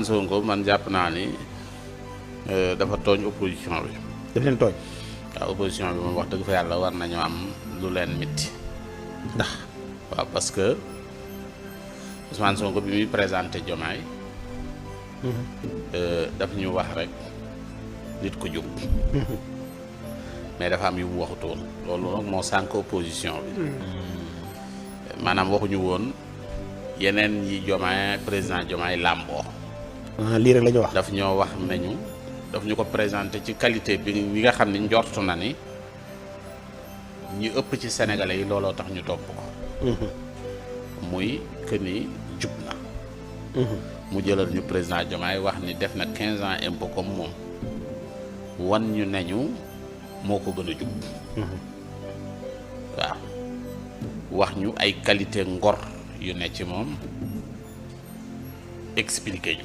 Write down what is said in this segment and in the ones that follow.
Sonko man jàpp naa ni dafa tooñ opposition bi. daf leen tooñ. waaw opposition bi moom wax dëgg fa yàlla war nañoo am lu leen mitti ndax waaw parce que Ousmane Sonko bi muy présenté Diomaye daf ñu wax rek nit ko jub mais dafa am yu mu waxutoon loolu nag moo sànk opposition bi maanaam waxuñu woon yeneen yi Diomaye président Diomaye làmboo lii rek la ñu wax. daf ñoo wax nañu daf ñu ko présenté ci qualité bi nga xam ni njortu na ni ñi ëpp ci sénégalais yi looloo tax ñu topp ko muy que ni jub na mu jëlal ñu président Diomaye wax ni def na 15 ans impôt comme moom wan ñu nañu moo ko gën a jub waaw wax ñu ay qualité ngor yu ne ci moom expliqué ñu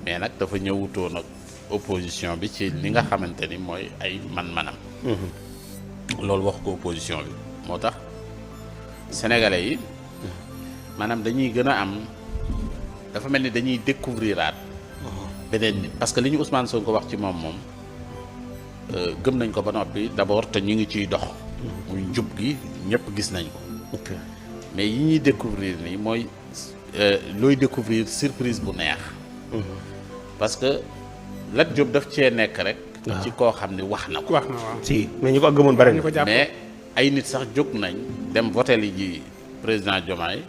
mais nag dafa ñëwutoo nag opposition bi ci li nga xamante ni mooy ay man-manam loolu wax ko opposition bi moo tax sénégalais yi maanaam dañuy gën a am dafa mel ni dañuy découvriraat beneen nit parce que li ñu Ousmane Sonko wax ci moom gëm nañ ko ba noppi d'abord te ñu ngi ciy dox muy njub gi ñëpp gis nañ ko mais yi ñuy découvrir nii mooy looy découvrir surprise bu neex parce que Lat Diop daf cee nekk rek ci koo xam ne wax na ko wax na waaw. si mais ñu ko gëmoon bari na. mais ay nit sax jóg nañ dem voté li ji président Diomaye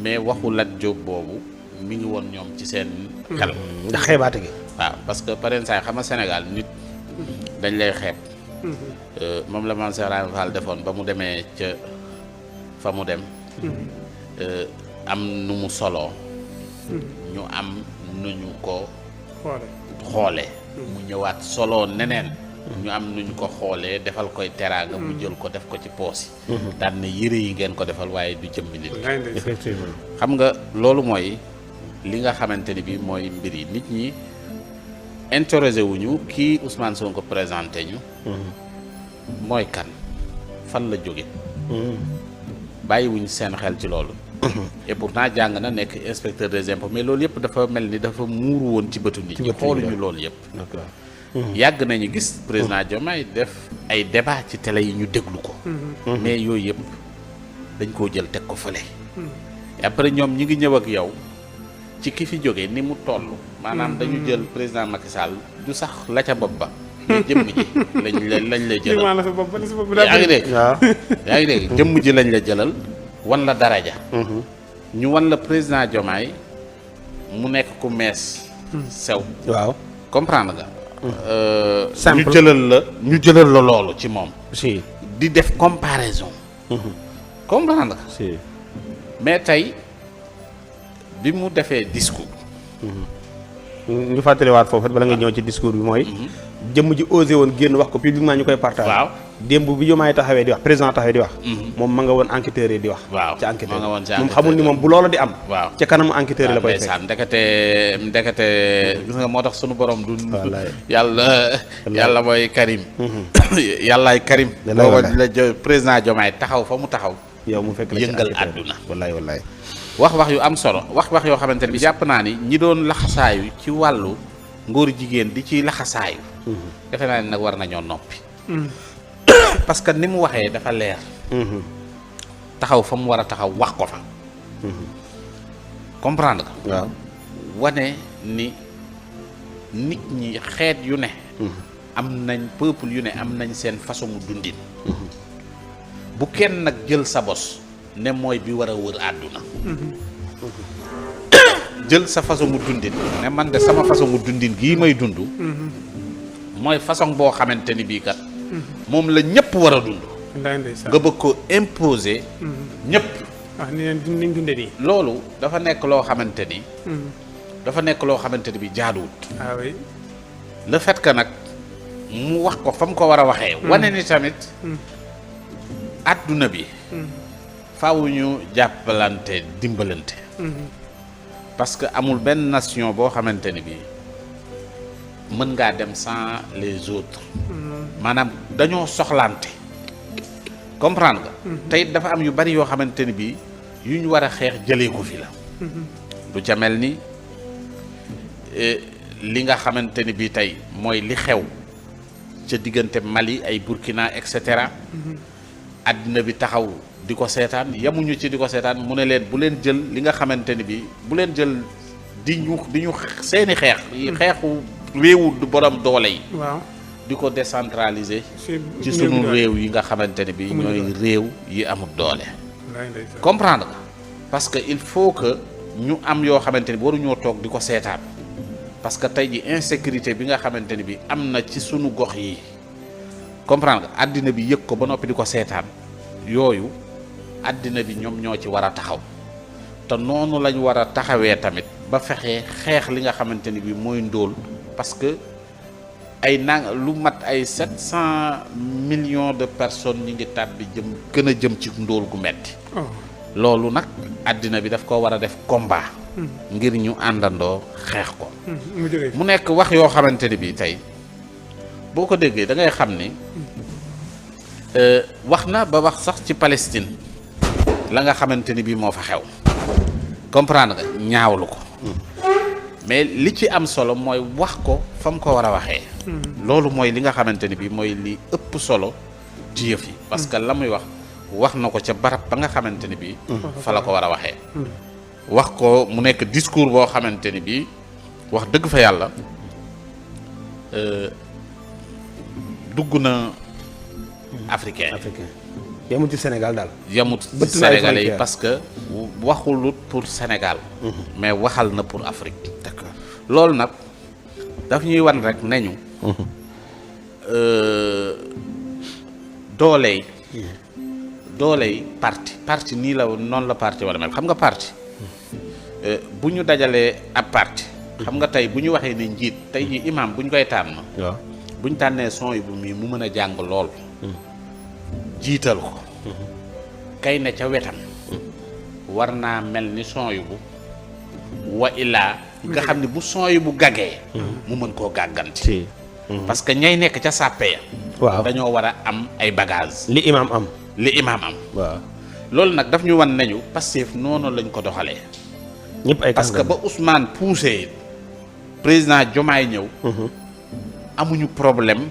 mais waxu Lat Diop boobu mi ngi woon ñoom ci seen xel ndax xeebaate gi. waaw parce que pareen saay xam nga Sénégal nit dañ lay xeeb moom la Mame Cheikh Ibrahima Fall defoon ba mu demee ca fa mu dem am nu mu soloo ñu am nu ñu ko xoole mu ñëwaat soloo neneen ñu am nu ñu ko xoolee defal koy teraanga mu jël ko def ko ci poos yi daan na yére yi ngeen ko defal waaye du jëmmi nit effectivement. xam nga loolu mooy li nga xamante ni bi mooy mbir yi nit ñi interrogé wuñu kii Ousmane Sonko présenté ñu mooy kan fan la jóge bàyyiwuñ seen xel ci loolu et pourtant jàng na nekk inspecteur des impôts mais loolu yëpp dafa mel ni dafa muuru woon ci bëtu nit ñi xooluñu loolu yëpp yàgg nañu gis président Diomaye def ay débat ci télé yi ñu déglu ko mais yooyu yëpp dañ koo jël teg ko fële et après ñoom ñi ngi ñëw ak yow ci ki fi jógee ni mu toll maanaam dañu jël président Macky Sall du sax la ca bopp ba mais jëmm ji lañ lay jëlal yaa ngi dégg yaa ngi dégg jëmm ji lañ la jëlal wan la daraja ñu wan la président Diomaye mu nekk ku mees sew waaw comprendre nga simple ñu jëlal la loolu ci moom si di def comparaison comprendre nga si mais tey bi mu defee discours ñu fàttaliwaat foofu bala nga ñëw ci discours bi mooy jëmm ji osé woon génn wax ko publiquement ñu koy partage waaw démb bi Diomaye taxawee di wax président taxawee di wax moom ma nga woon enquêteurs yi di wax waaw ci enquêteur ma nga woon ci moom xamul ni moom bu loolu di am waaw ca kanamu enquêteur yi la koy fekk ndeysaan ndekete gis nga moo tax sunu borom du wallaay yàlla mooy Karim yàllaay Karim booba la président Diomaye taxaw fa mu taxaw yow mu fekk la ci yëngal enquêteur. àdduna wallaay wallaay wax yu am solo wax yoo xamante ne bi jàpp naa ni ñi doon laxasaayu ci wàllu ngóor jigéen di ci laxasaayu defe naa ni nag war nañoo noppi parce que ni mu waxee dafa leer taxaw fa mu war a taxaw wax ko fa comprendre nga waaw wane ni nit ñi xeet yu ne am nañ peuple yu ne am nañ seen façon dundin bu kenn nag jël sa bos ne mooy bi war a wër àdduna jël sa façon dundin ne man de sama façon dundin gii may dund mooy façon boo xamante ni bii kat moom la ñëpp war a dund nga bëgg ko imposer ñëpp ni leen dundee nii loolu dafa nekk loo xamante ni dafa nekk loo xamante ni bi jaaduwut oui le fait que nag mu wax ko fa mu ko war a waxee wane ni tamit àdduna bi faaw ñu jàppalante dimbalante parce que amul benn nation boo xamante ni bii mën ngaa dem sans les autres maanaam dañoo soxlante comprendre nga tey dafa am yu bari yoo xamante ni bii yu ñu war a xeex jëlee ko fi la lu ca mel ni li nga xamante ni bii tey mooy li xew ca diggante Mali ay Burkina et cetera àddina bi taxaw di ko seetaan yamuñu ci di ko seetaan mu ne leen bu leen jël li nga xamante ni bii bu leen jël di ñu seeni xeexu réewu borom doole yi. waaw di ko décentraliser. ci sunu réew yi nga xamante ne bii ñooy réew yi amul doole. comprendre nga parce que il faut que ñu am yoo xamante ni bi waruñoo toog di ko seetaan parce que tey ji insécurité bi nga xamante ni bi am na ci sunu gox yi comprendre nga àddina bi yëg ko ba noppi di ko seetaan yooyu àddina bi ñoom ñoo ci war a taxaw te noonu lañ war a taxawee tamit ba fexe xeex li nga xamante ni bi mooy ndóol parce que ay lu mat ay 700 millions de personnes ñi ngi tàbbi gën a jëm ci ndóol gu metti loolu nag àddina bi daf ko war a def combat ngir ñu àndandoo xeex ko mu nekk wax yoo xamante ni bi tey boo ko déggee da ngay xam ni wax na ba wax sax ci Palestine la nga xamante ni bi moo fa xew comprendre nga ñaawlu ko mais li ci am solo mooy wax ko fa mu ko war a waxee loolu mooy li nga xamante ni bi mooy li ëpp solo ci yëf yi parce que la muy wax na ko ca barab ba nga xamante ni bi fa la ko war a waxee wax ko mu nekk discours boo xamante ni bi wax dëgg fa yàlla dugg na africain yamut ci Sénégal daal yamut ci Sénégalais yi parce que waxulut pour Sénégal mais waxal na pour Afrique d'accord loolu nag daf ñuy wan rek nañu dooley parti nii la noonu la parti wala mel xam nga parti bu ñu dajalee ab parti xam nga tey bu ñu waxee ne njiit tey ji imam bu ñu koy tànn bu ñu tànnee son yi bu mii mu mën a jàng lool jiital ko kay ne ca wetam war naa mel ni son yu bu wa ilaa nga xam ne bu son yu bu gaggee mu mën koo gàgganti parce que ñay nekk ca sàppe ya waaw dañoo war a am ay bagage li imaam am waaw loolu nag daf ñu wan nañu Pastef noonu lañ ko doxalee ñëpp ay parce que ba Ousmane poussé président Diomaye ñëw amuñu problème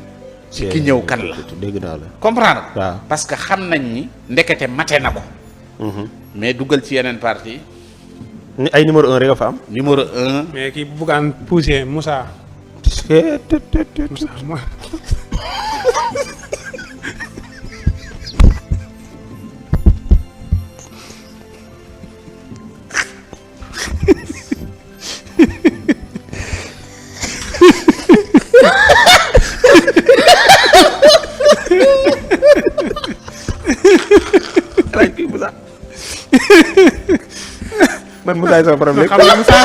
ci ki ñëw kan la dégg naa la comprendre waaw parce que xam nañ ni ndekete mate na ko mais duggal ci yeneen parti ni ay numéro 1 rek nga fa am numéro 1 mais ki buggaan poussé Moussa man Moussa sama problème xam nga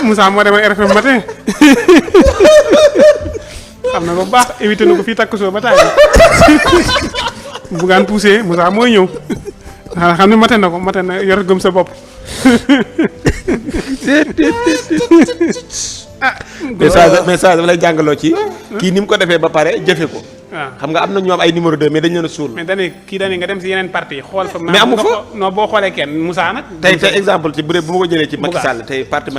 Moussa moo demal RFM matin xam na ko baax éviter na ko fii takk soo ba taay buggaan poussé Moussa mooy ñëw xanaa xam ne mate na yor gëm sa bopp mais ça dafa lay jàngaloo ci kii ni mu ko defee ba pare jëfe ko xam nga am na ñoom ay numéro 2 mais dañ leen a suul mais kii dañu nga dem si yeneen parti xool fa mais amu fa non boo xoolee kenn Moussa nag tey exemple ci bu dee bu ma ko jëlee ci Macky Sall tey parti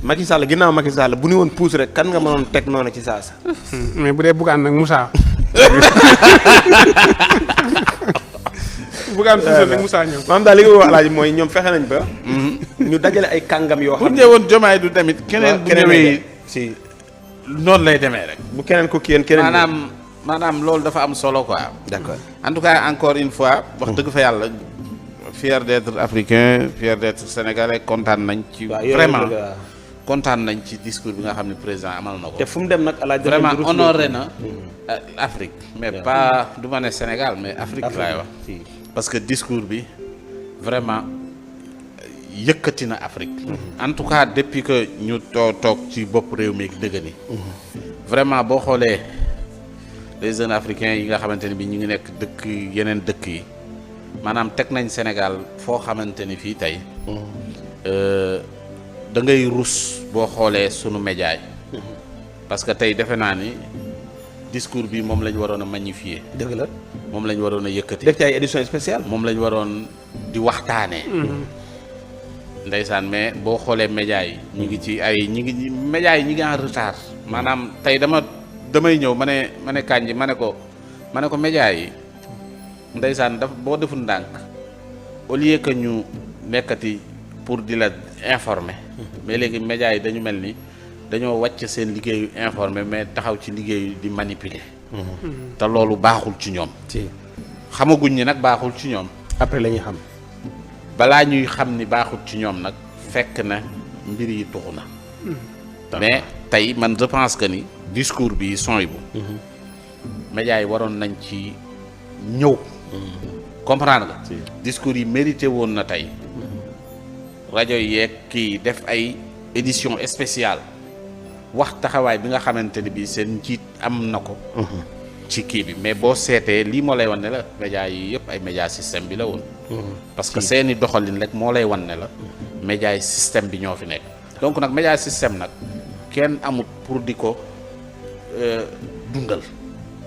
Macky Sall ginnaaw Macky Sall bu ñu woon pousse rek kan nga mënoon teg noonu ci saasa mais bu dee Bougane nag Moussa Bougane pousse nag Moussa ñëw maanaam daal li nga wax laaj mooy ñoom fexe nañ ba ñu dajale ay kàngam yoo xam bu ñëwoon Diomaye du tamit keneen bu ñëwee si noonu lay demee rek bu keneen ko kii keneen maanaam loolu dafa am solo quoi d'accord en tout cas encore une fois wax dëgg fa yàlla fier d'être africain fier d'être sénégalais kontaan nañ ci vraiment kontaan nañ ci discours bi nga xam ne président amal na ko te fu mu dem nag vraiment honoré na Afrique mais pas du ma ne Sénégal mais Afrique laay wax parce que discours bi vraiment yëkkati na Afrique en tout cas depuis que ñu toog ci bopp réew mi dëgg ni vraiment boo xoolee les jeunes africains yi nga xamante ni bi ñu ngi nekk dëkk yeneen dëkk yi maanaam teg nañ Sénégal foo xamante ni fii tey da ngay rus boo xoolee sunu média yi parce que tey defe naa ni discours bi moom lañ waroon a magnifier dëgg la moom lañ waroon a yëkkati def ci ay édition spéciale moom lañ waroon di waxtaanee ndeysaan mais boo xoolee médias yi ñu ngi ci ay ñi ngi médias yi ñi ngi en retard maanaam tey damay ñëw ma ne Kandji ma ne ko médias yi ndeysaan boo deful ndànk au lieu que ñu nekkati pour di la informer mais léegi médias yi dañu mel ni dañoo wàcc seen liggéeyu informer mais taxaw ci liggéeyu di manipuler te loolu baaxul ci ñoom xamaguñ ñi nag baaxul ci ñoom après la ñuy xam balaa ñuy xam ni baaxul ci ñoom nag fekk na mbir yi tuxu na mais tey man je pense que ni discours bi son bu médias yi waroon nañ ci ñëw comprendre nga discours yi mérité woon na tey rajo yeeg kii def ay édition spéciale wax taxawaay bi nga xamante ni bi seen njiit am na ko ci kii bi mais boo seetee lii moo lay wan ne la médias yi yëpp ay médias système bi la woon parce que seeni doxalin rek moo lay wan ne la médias yi système bi ñoo fi nekk donc nag médias système nag kenn amut pour di ko dundal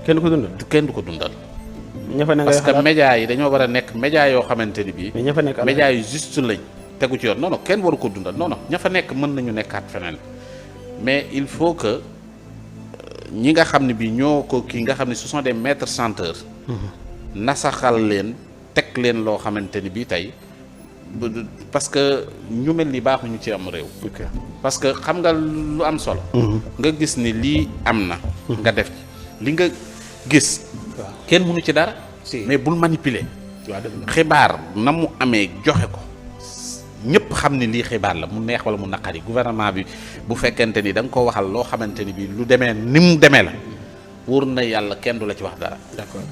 kenn du ko dundal kenn du ko dundal ña fa nekk parce que médias yi dañoo war a nekk médias yoo xamante ni bii mais ña fa nekk médias yu juste lañ tegu ci yoon non non kenn waru ko dundal non non ña fa nekk mën nañu nekkaat feneen mais il faut que ñi nga xam ne bii ñoo ko kii nga xam ne ce sont des maîtres chanteurs nasaxal leen teg leen loo xamante ni bii tey parce que ñu mel ni baaxuñu ci am réew parce que xam nga lu am solo nga gis ni lii am na nga def ci li nga gis kenn mënu ci dara mais bul manipuler xibaar na mu amee joxe ko ñëpp xam ne lii xibaar la mu neex wala mu naqari gouvernement bi bu fekkente ni da nga ko waxal loo xamante ni bi lu demee ni mu demee la wóor na yàlla kenn du la ci wax dara d'accord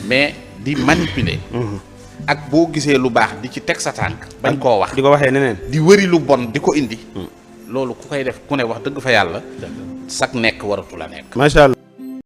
mais di manipuler ak boo gisee lu baax di ci teg sa tànk bañ koo wax di ko waxee neneen di wëri lu bon di ko indi loolu ku koy def ku ne wax dëgg fa yàlla sak nekk waratu la nekk macha allah